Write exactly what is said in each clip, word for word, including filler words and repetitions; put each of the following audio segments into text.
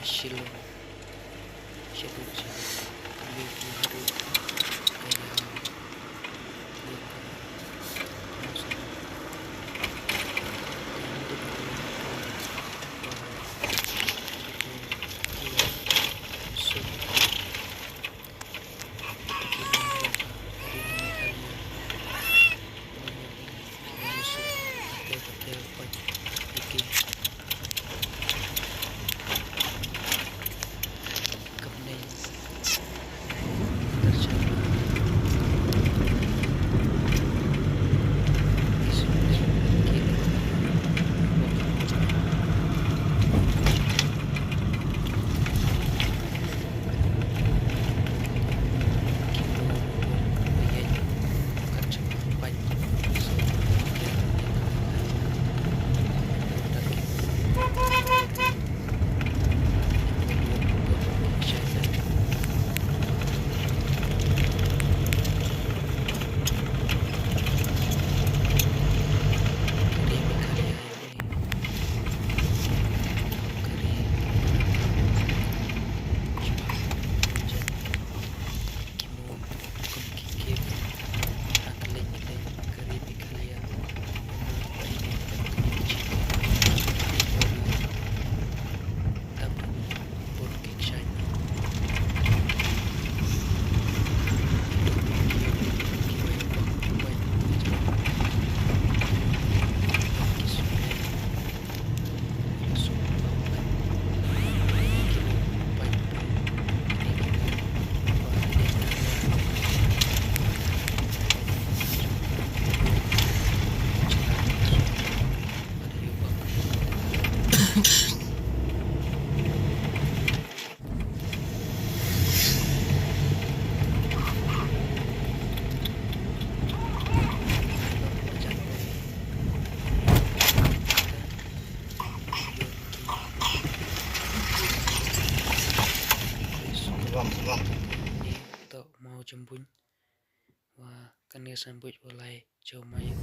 Shillong. Shillong, Shillong. Kane ki haduh ka ïa ka mawsynram. Toh, Mawjam Buin. Wa kane san buit wa lai jomai.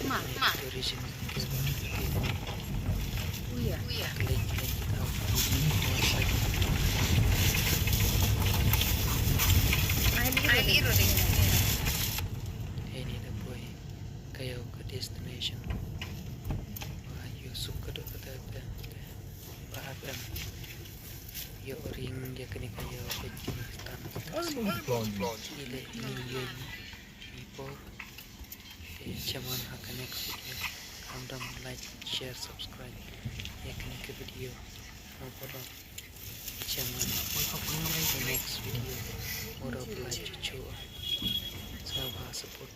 Ma, ma. Uya. Ai, ni ro ding. Hei ni da poi ka ïa ka destination. Ba ïoh suk ka dok ka dok. Ba hap em. Ïoh ring ïa kane ka ïoh ka jingstad. Ile ile ïoh ni por. Ïa chaman ha ka next video. Khamtam like, share, subscribe ïa kane ka video. Mo polo. Ïa chaman ha ka next video. Ora pula chuchu. Sngewbha support.